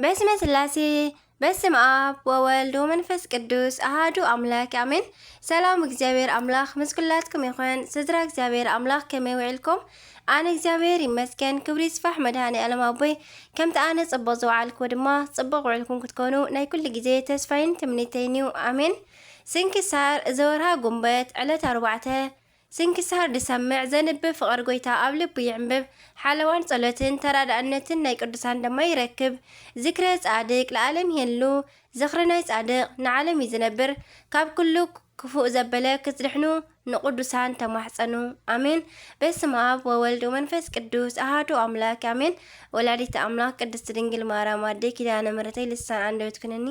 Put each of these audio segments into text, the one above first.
በስመ ስላሴ፣ በስመ ኣብ ወወልድ ወመንፈስ ቅዱስ ኣሃዱ ኣምላክ ኣሜን። ሰላም እግዚኣብሔር ኣምላኽ ምስ ኩላትኩም ይኹን። ስድራ እግዚኣብሔር ኣምላኽ ከመይ ውዒልኩም? ኣነ እግዚኣብሔር ይመስገን፣ ክብሪ ይስፋሕ መድኃኔ ዓለም ኣቦይ። ከምቲ ኣነ ጽቡቕ ዝወዓልኩ ድማ ጽቡቕ ውዒልኩም ክትኮኑ ናይ ኩሉ ግዜ ተስፋይን ትምኒተይን እዩ። ኣሜን። ስንክሳር ዘወርሃ ጉንበት ዕለት ኣርባዕተ። ስንክሳር ዝሰምዕ ዘንብብ ፍቕር ጎይታ ኣብ ልቡ ይዕንብብ። ሓለዋን ጸሎትን ተራዳእነትን ናይ ቅዱሳን ድማ ይረክብ። ዝክረ ጻድቅ ለዓለም ይህሉ። ዝኽሪ ናይ ጻድቅ ንዓለም እዩ ዝነብር። ካብ ኩሉ ክፉእ ዘበለ ክትድሕኑ ንቅዱሳን ተማሕጸኑ። ኣሜን። በስመ ኣብ ወወልድ ወመንፈስ ቅዱስ ኣሃዱ ኣምላክ ኣሜን። ወላዲተ ኣምላክ ቅድስት ድንግል ማርያም ኣደይ ኪዳነ ምሕረተይ ልሳን ኣንደበት ኩነኒ።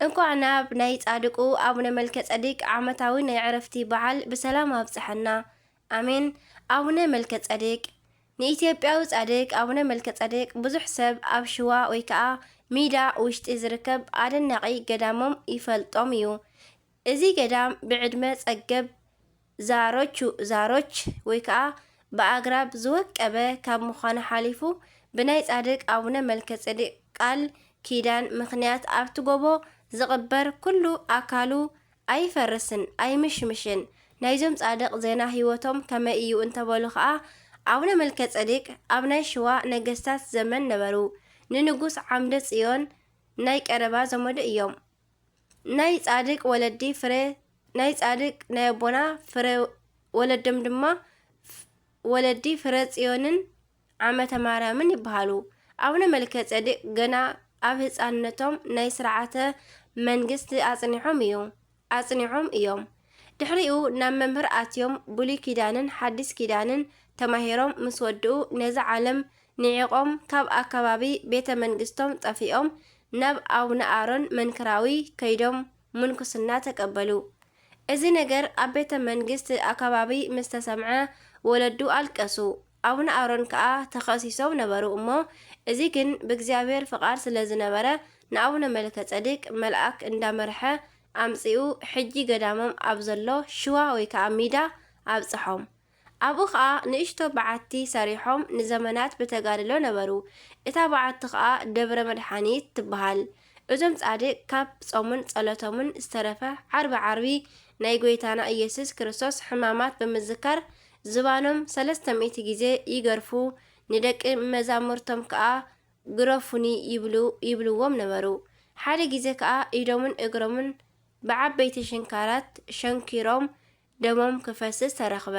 እንኳዕ ናብ ናይ ጻድቁ ኣቡነ መልከ ጸዲቅ ዓመታዊ ናይ ዕረፍቲ በዓል ብሰላም ኣብጽሐና። ኣሜን። ኣቡነ መልከ ጸዲቅ ንኢትዮጵያዊ ጻድቅ ኣቡነ መልከ ጸዲቅ ብዙሕ ሰብ ኣብ ሽዋ ወይ ከዓ ሚዳ ውሽጢ ዝርከብ ኣደናቂ ገዳሞም ይፈልጦም እዩ። እዚ ገዳም ብዕድመ ጸገብ ዛሮቹ ዛሮች ወይ ከዓ ብኣግራብ ዝወቀበ ካብ ምዃኑ ሓሊፉ ብናይ ጻድቅ ኣቡነ መልከ ጸዲቅ ቃል ኪዳን ምኽንያት ኣብቲ ጎቦ ዝቕበር ኩሉ ኣካሉ ኣይፈርስን ኣይምሽምሽን። ናይዞም ጻድቕ ዜና ህይወቶም ከመይ እዩ እንተበሉ ኸኣ ኣቡነ መልከ ጸዲቅ ኣብ ናይ ሽዋ ነገስታት ዘመን ነበሩ። ንንጉስ ዓምደ ጽዮን ናይ ቀረባ ዘመዱ እዮም። ናይ ጻድቅ ወለዲ ፍረ ናይ ጻድቅ ናይ ኣቦና ፍረ ወለዶም ድማ ወለዲ ፍረ ጽዮንን ዓመተ ማርያምን ይበሃሉ። ኣቡነ መልከ ጸዲቅ ገና ኣብ ህጻንነቶም ናይ ስርዓተ መንግስቲ ኣጽኒሖም እዩ ኣጽኒዖም እዮም። ድሕሪኡ ናብ መምህር ኣትዮም ብሉይ ኪዳንን ሓዲስ ኪዳንን ተማሂሮም ምስ ወድኡ ነዚ ዓለም ንዒቖም ካብ ኣከባቢ ቤተ መንግስቶም ጠፊኦም ናብ ኣቡነ ኣሮን መንክራዊ ከይዶም ምንኩስና ተቀበሉ። እዚ ነገር ኣብ ቤተ መንግስት ኣከባቢ ምስ ተሰምዐ ወለዱ ኣለቀሱ። ኣቡነ ኣሮን ከኣ ተኸሲሶም ነበሩ እሞ እዚ ግን ብእግዚኣብሔር ፍቓድ ስለ ዝነበረ ንኣቡነ መልከ ጸዲቅ መልኣክ እንዳመርሐ ኣምጺኡ ሕጂ ገዳሞም ኣብ ዘሎ ሽዋ ወይ ከኣ ሚዳ ኣብጽሖም። ኣብኡ ኸኣ ንእሽቶ በዓቲ ሰሪሖም ንዘመናት ብተጋድሎ ነበሩ። እታ በዓቲ ኸኣ ደብረ መድሓኒት ትበሃል። እዞም ጻድቅ ካብ ጾምን ጸሎቶምን ዝተረፈ ዓርቢ ዓርቢ ናይ ጐይታና ኢየሱስ ክርስቶስ ሕማማት ብምዝካር ዝባኖም ሰለስተ ሚእቲ ግዜ ይገርፉ፣ ንደቂ መዛሙርቶም ከኣ ግረፉኒ ይብሉ ይብልዎም ነበሩ። ሓደ ግዜ ከኣ ኢዶምን እግሮምን ብዓበይቲ ሽንካራት ሸንኪሮም ደሞም ክፈስስ ተረኽበ።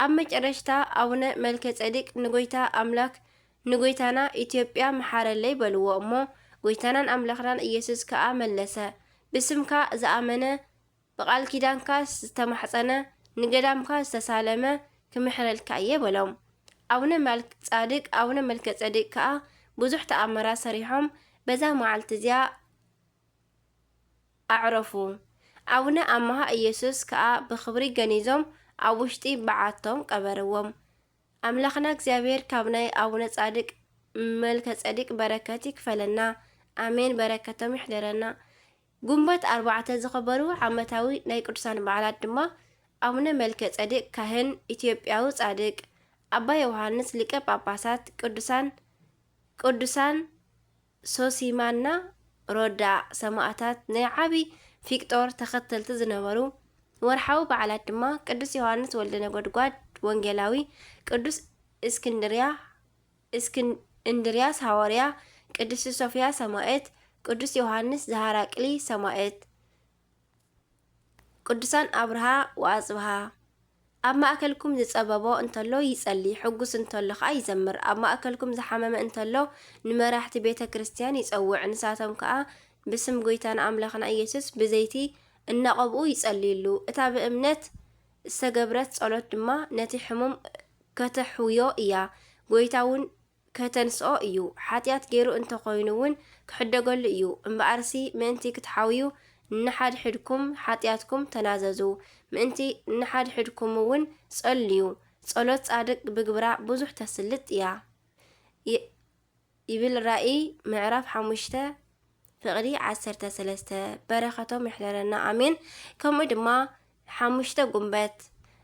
ኣብ መጨረሽታ ኣቡነ መልከ ጸዲቅ ንጎይታ ኣምላክ ንጎይታና ኢትዮጵያ ምሓረለይ በልዎ እሞ ጎይታናን ኣምላኽናን ኢየሱስ ከኣ መለሰ፣ ብስምካ ዝኣመነ ብቓል ኪዳንካ ዝተማሕጸነ ንገዳምካ ዝተሳለመ ክምሕረልካ እየ በሎም። ኣቡነ መልክ ጻድቅ ኣቡነ መልከ ጸዲቅ ከኣ ብዙሕ ተኣምራት ሰሪሖም በዛ መዓልቲ እዚኣ ኣዕረፉ። ኣቡነ ኣማሃ ኢየሱስ ከኣ ብኽብሪ ገኒዞም ኣብ ውሽጢ በዓቶም ቀበርዎም። ኣምላኽና እግዚኣብሔር ካብ ናይ ኣቡነ ጻድቅ መልከ ጸዲቅ በረከት ይክፈለና። ኣሜን። በረከቶም ይሕደረና። ጉንበት ኣርባዕተ ዝኸበሩ ዓመታዊ ናይ ቅዱሳን በዓላት ድማ ኣቡነ መልከ ጸዲቅ ካህን ኢትዮጵያዊ ጻድቅ፣ ኣባ ዮሃንስ ሊቀ ጳጳሳት፣ ቅዱሳን ቅዱሳን ሶሲማና ሮዳ ሰማእታት ናይ ዓቢ ፊቅጦር ተኸተልቲ ዝነበሩ ወርሓዊ በዓላት ድማ ቅዱስ ዮሃንስ ወልደ ነጎድጓድ ወንጌላዊ፣ ቅዱስ እስክንድርያ እስክን እንድርያስ ሃዋርያ፣ ቅድስቲ ሶፍያ ሰማእት፣ ቅዱስ ዮሃንስ ዘሃራቅሊ ሰማእት። ቅዱሳን ኣብርሃ ወኣጽብሃ። ኣብ ማእከልኩም ዝጸበቦ እንተሎ ይጸሊ፣ ሕጉስ እንተሎ ኸኣ ይዘምር። ኣብ ማእከልኩም ዝሓመመ እንተሎ ንመራሕቲ ቤተ ክርስትያን ይጸውዕ። ንሳቶም ከኣ ብስም ጐይታና ኣምላኽና ኢየሱስ ብዘይቲ እናቐብኡ ይጸልዩሉ። እታ ብእምነት ዝተገብረት ጸሎት ድማ ነቲ ሕሙም ከተሕውዮ እያ። ጐይታ እውን ከተንስኦ እዩ። ሓጢኣት ገይሩ እንተኾይኑ እውን ክሕደገሉ እዩ። እምበኣርሲ ምእንቲ ክትሓውዩ ንሓድሕድኩም ሓጢኣትኩም ተናዘዙ፣ ምእንቲ ንሓድሕድኩም እውን ጸልዩ። ጸሎት ጻድቅ ብግብራ ብዙሕ ተስልጥ እያ። ይ-፣ ይብል ራእይ ምዕራፍ ሓሙሽተ ፍቕዲ ዓሰርተ ሰለስተ። በረኸቶም ይሕደረና፣ ኣሜን። ከምኡ ድማ ሓሙሽተ ጉንበት።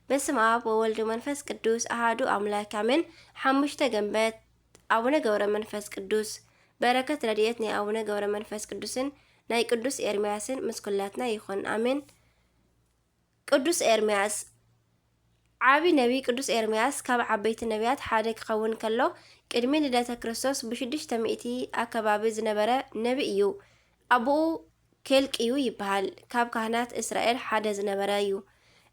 በስመ ኣብ ወወልድ ወመንፈስ ቅዱስ ኣሃዱ ኣምላክ፣ ኣሜን። ሓሙሽተ ገንበት ኣቡነ ገብረ መንፈስ ቅዱስ። በረከት ረድኤት ናይ ኣቡነ ገብረ መንፈስ ቅዱስን ናይ ቅዱስ ኤርምያስን ምስ ኩላትና ይኹን። ኣሜን። ቅዱስ ኤርምያስ። ዓቢ ነቢ ቅዱስ ኤርምያስ ካብ ዓበይቲ ነቢያት ሓደ ክኸውን ከሎ፣ ቅድሚ ልደተ ክርስቶስ ብሽዱሽተ ሚእቲ ኣከባቢ ዝነበረ ነቢ እዩ። ኣቦኡ ኬልቅዩ ይበሃል። ካብ ካህናት እስራኤል ሓደ ዝነበረ እዩ።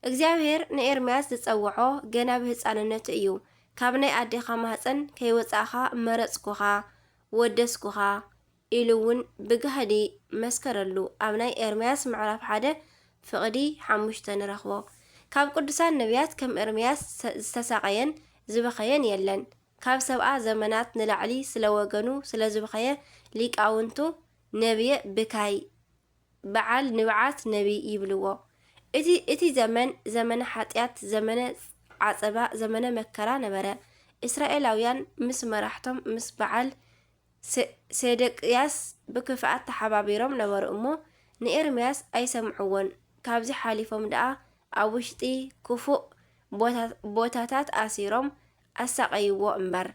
እግዚኣብሔር ንኤርምያስ ዝጸውዖ ገና ብህጻንነቱ እዩ። ካብ ናይ ኣዴኻ ማህጸን ከይወጻእኻ መረጽኩኻ፣ ወደስኩኻ ኢሉ እውን ብጋህዲ መስከረሉ። ኣብ ናይ ኤርምያስ ምዕራፍ ሓደ ፍቕዲ ሓሙሽተ ንረኽቦ። ካብ ቅዱሳን ነቢያት ከም ኤርምያስ ዝተሳቐየን ዝበኸየን የለን። ካብ ሰብኣ ዘመናት ንላዕሊ ስለ ወገኑ ስለ ዝበኸየ ሊቃውንቱ ነብየ ብካይ በዓል ንብዓት ነቢ ይብልዎ። እቲ፣ እቲ ዘመን ዘመነ ሓጢኣት፣ ዘመነ ዓጸባ፣ ዘመነ መከራ ነበረ። እስራኤላውያን ምስ መራሕቶም ምስ በዓል ሰ-፣ ሴደቅያስ ብክፍኣት ተሓባቢሮም ነበሩ እሞ ንኤርምያስ ኣይሰምዕዎን። ካብዚ ሓሊፎም ደኣ ኣብ ውሽጢ ክፉእ ቦታ-፣ ቦታታት ኣሲሮም ኣሳቐይዎ እምበር።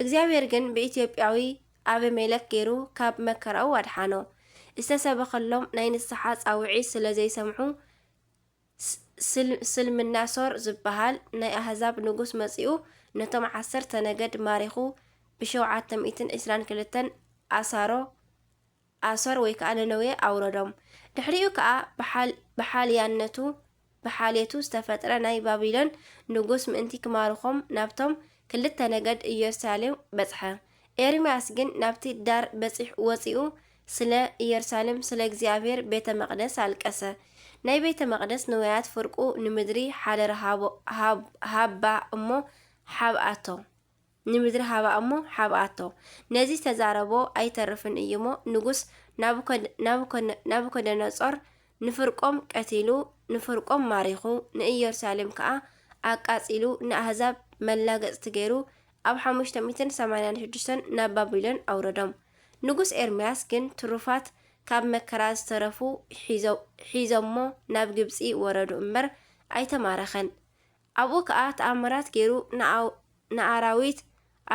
እግዚኣብሔር ግን ብኢትዮጵያዊ ኣበሜለክ ገይሩ ካብ መከራኡ ኣድሓኖ። ዝተሰበኸሎም ናይ ንስሓ ጻውዒት ስለ ዘይሰምዑ፣ ስ-፣ ስል-፣ ስልምናሶር ዝበሃል ናይ ኣህዛብ ንጉስ መጺኡ ነቶም ዓሰርተ ነገድ ማሪኹ ብሸውዓተ ሚእትን ዕስራን ክልተን ኣሳሮ ኣሶር ወይ ከኣ ነነዌ ኣውረዶም። ድሕሪኡ ከኣ ብሓል-፣ ብሓልያነቱ፣ ብሓልየቱ ዝተፈጥረ ናይ ባቢሎን ንጉስ ምእንቲ ክማርኾም ናብቶም ክልተ ነገድ ኢየሩሳሌም በጽሐ። ኤርምያስ ግን ናብቲ ዳር በጺሕ-፣ ወጺኡ ስለ ኢየሩሳሌም፣ ስለ እግዚኣብሔር ቤተ መቕደስ ኣልቀሰ። ናይ ቤተ መቕደስ ንዋያት ፍርቁ ንምድሪ ሓደራ ሃቦ-፣ ሃብ-፣ ሃባ እሞ ሓብኣቶ። ንምድሪ ሃባ እሞ ሓብኣቶ። ነዚ ዝተዛረቦ ኣይተርፍን እዩ እሞ ንጉስ ናቡከደ-፣ ናቡከደ-፣ ናቡከደነጾር ንፍርቆም ቀቲሉ፣ ንፍርቆም ማሪኹ፣ ንኢየሩሳሌም ከኣ ኣቃጺሉ፣ ንኣህዛብ መላገጽቲ ገይሩ፣ ኣብ ሓሙሽተ ሚእትን ሰማንያን ሽዱሽተን ናብ ባቢሎን ኣውረዶም። ንጉስ ኤርምያስ ግን ትሩፋት ካብ መከራ ዝተረፉ ሒዞ-፣ ሒዞሞ ናብ ግብጺ ወረዱ እምበር ኣይተማረኸን። ኣብኡ ከኣ ተኣምራት ገይሩ ንኣው-፣ ንኣራዊት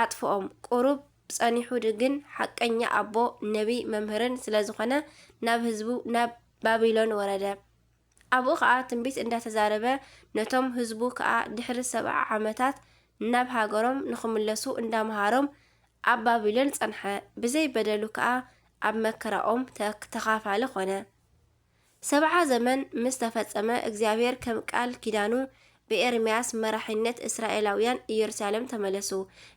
ኣጥፍኦም። ቁሩብ ጸኒሑ ድ-፣ ግን ሓቀኛ ኣቦ፣ ነቢ፣ መምህርን ስለ ዝኾነ ናብ ህዝቡ ናብ ባቢሎን ወረደ። ኣብኡ ከኣ ትንቢት እንዳተዛረበ ነቶም ህዝቡ ከኣ ድሕሪ ሰብዓ ዓመታት ናብ ሃገሮም ንኽምለሱ እንዳምሃሮም ኣብ ባቢሎን ጸንሐ። ብዘይ በደሉ ከኣ ኣብ መከራኦም ተ-፣ ተኻፋሊ ኾነ። ሰብዓ ዘመን ምስ ተፈጸመ፣ እግዚኣብሔር ከም ቃል ኪዳኑ ብኤርምያስ መራሒነት እስራኤላውያን ኢየሩሳሌም ተመለሱ።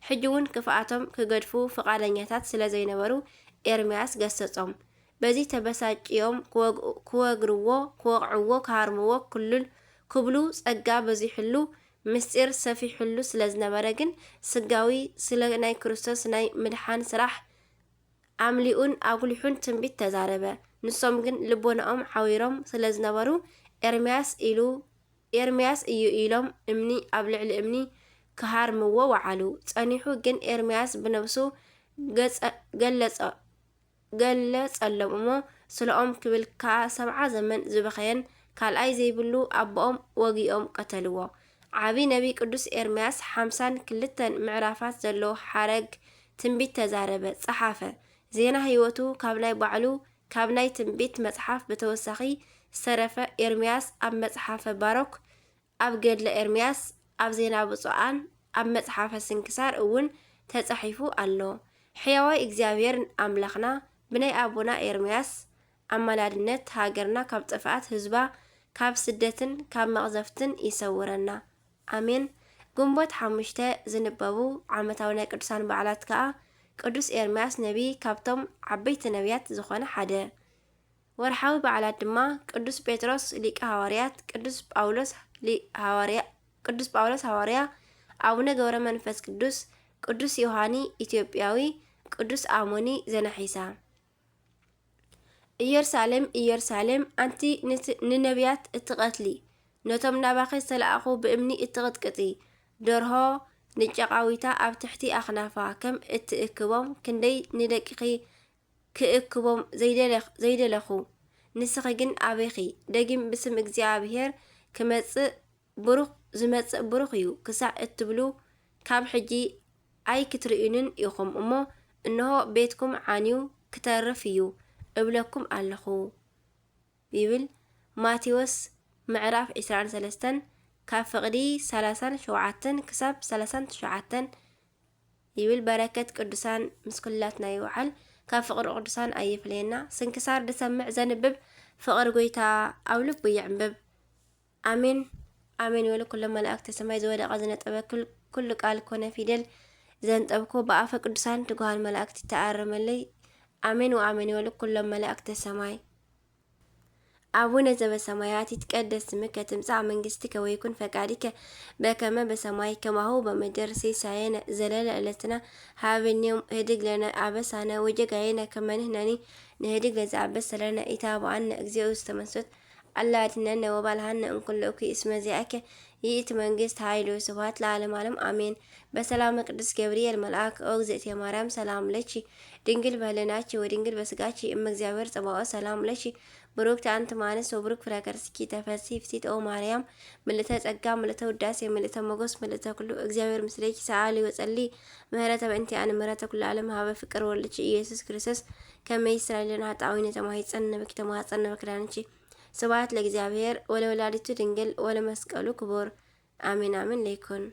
ሕጂ እውን ክፍኣቶም ክገድፉ ፍቓደኛታት ስለ ዘይነበሩ ኤርምያስ ገሰጾም። በዚ ተበሳጭዮም ክወግ-፣ ክወግርዎ፣ ክወቕዕዎ፣ ክሃርምዎ ክልል ክብሉ ጸጋ በዚሑሉ፣ ምስጢር ሰፊሑሉ ስለ ዝነበረ ግን ስጋዊ ስለ ናይ ክርስቶስ ናይ ምድሓን ስራሕ ኣምሊኡን ኣጉሊሑን ትንቢት ተዛረበ። ንሶም ግን ልቦናኦም ዓዊሮም ስለ ዝነበሩ ኤርምያስ ኢሉ፣ ኤርምያስ እዩ ኢሎም እምኒ ኣብ ልዕሊ እምኒ ክሃርምዎ ወዓሉ። ጸኒሑ ግን ኤርምያስ ብነብሱ ገጸ-፣ ገለጸ-፣ ገለጸሎም እሞ ስለኦም ክብል ከኣ ሰብዓ ዘመን ዝበኸየን ካልኣይ ዘይብሉ ኣቦኦም ወጊኦም ቀተልዎ። ዓቢ ነቢ ቅዱስ ኤርምያስ ሓምሳን ክልተን ምዕራፋት ዘለዎ ሓረግ ትንቢት ተዛረበ፣ ጸሓፈ። ዜና ህይወቱ ካብ ናይ ባዕሉ ካብ ናይ ትንቢት መጽሓፍ ብተወሳኺ ዝተረፈ ኤርምያስ ኣብ መጽሓፈ ባሮክ፣ ኣብ ገድለ ኤርምያስ፣ ኣብ ዜና ብፁዓን፣ ኣብ መጽሓፈ ስንክሳር እውን ተጻሒፉ ኣሎ። ሕያዋይ እግዚኣብሔር ኣምላኽና ብናይ ኣቦና ኤርምያስ ኣማላድነት ሃገርና ካብ ጥፍኣት፣ ህዝባ ካብ ስደትን ካብ መቕዘፍትን ይሰውረና። ኣሜን። ግንቦት ሓሙሽተ ዝንበቡ ዓመታዊ ናይ ቅዱሳን በዓላት ከኣ ቅዱስ ኤርምያስ ነቢይ ካብቶም ዓበይቲ ነቢያት ዝኾነ ሓደ። ወርሓዊ በዓላት ድማ ቅዱስ ጴጥሮስ ሊቀ ሃዋርያት፣ ቅዱስ ጳውሎስ ሊ-፣ ሃዋርያ፣ ቅዱስ ጳውሎስ ሃዋርያ፣ ኣቡነ ገብረ መንፈስ ቅዱስ፣ ቅዱስ ዮሃኒ ኢትዮጵያዊ፣ ቅዱስ ኣሞኒ ዘነሒሳ። ኢየሩሳሌም፣ ኢየሩሳሌም፣ ኣንቲ ንቲ-፣ ንነቢያት እትቐትሊ፣ ነቶም ናባኺ ዝተላእኹ ብእምኒ እትቕጥቅጢ፣ ደርሆ ንጨቓዊታ ኣብ ትሕቲ ኣኽናፋ ከም እትእክቦም፣ ክንደይ ንደቅኺ ክእክቦም ዘይደለ-፣ ዘይደለኹ፣ ንስኺ ግን ኣበይኺ? ደጊም ብስም እግዚኣብሔር ክመጽእ ብሩኽ፣ ዝመጽእ ብሩኽ እዩ ክሳዕ እትብሉ፣ ካብ ሕጂ ኣይክትርእዩንን ኢኹም እሞ፣ እንሆ ቤትኩም ዓንዩ ክተርፍ እዩ እብለኩም ኣለኹ ይብል። ማቴዎስ ምዕራፍ ዕስራን ሰለስተን ካብ ፍቕዲ ሰላሳን ሸውዓተን ክሳብ ሰላሳን ትሽዓተን ይብል። በረከት ቅዱሳን ምስ ኩላትና ይውዓል። ካብ ፍቕሪ ቅዱሳን ኣይፍለየና። ስንክሳር ዝሰምዕ ዘንብብ ፍቕሪ ጎይታ ኣብ ልቡ ይዕንብብ። ኣሜን ኣሜን ይበሉ ኩሎም መላእክተ ሰማይ። ዝወደቐ ዝነጠበ ኩል- ኩሉ ቃል ኮነ ፊደል ዘንጠብኩ ብኣፈ ቅዱሳን ትጉሃን መላእክት ይተኣረመለይ። ኣሜን ወኣሜን ይበሉ ኩሎም መላእክተ ሰማይ። ኣቡነ ዘበሰማያት ይትቀደስ ስምከ ትምጻእ መንግስትከ ወይኩን ፈቃድከ በከመ በሰማይ ከማሁ በምድር። ሲሳየነ ዘለለ ዕለትና ሃበነ ዮም ህድግ ለነ አበሳነ ወጌጋየነ ከመ ንሕነኒ ንህድግ ለዘአበሰ ለነ። ኢታብአነ እግዚኦ ውስተ መንሱት አላ አድኅነነ ወባልሐነ እምኩሉ እኩይ እስመ ዚአከ ይእቲ መንግስት ኃይል ወስብሐት ለዓለመ ዓለም አሜን። በሰላመ ቅዱስ ገብርኤል መልአክ ኦ እግዝእትየ ማርያም ሰላም ለኪ ድንግል በህልናኪ ወድንግል በስጋኪ እመ እግዚአብሔር ጸባኦት ሰላም ለኪ ብሩክት አንቲ እማንስት ወብሩክ ፍሬ ከርስኪ ተፈሲ ፍሲት ኦ ማርያም ምልእተ ጸጋ ምልእተ ውዳሴ ምልእተ ሞገስ ምልእተ ኩሉ እግዚአብሔር ምስሌኪ ሰአሊ ወጸሊ ምህረተ በእንቲአነ ምህረተ ኩሉ ዓለም ሀበ ፍቅር ወልድኪ ኢየሱስ ክርስቶስ ከመ ይስራይ ለነ ኃጣውኢነ ተማሂጸነ በኪ ተማጸነ በክዳንኪ ስብሐት ለእግዚአብሔር ወለወላዲቱ ድንግል ወለመስቀሉ ክቡር አሜን አሜን ለይኩን።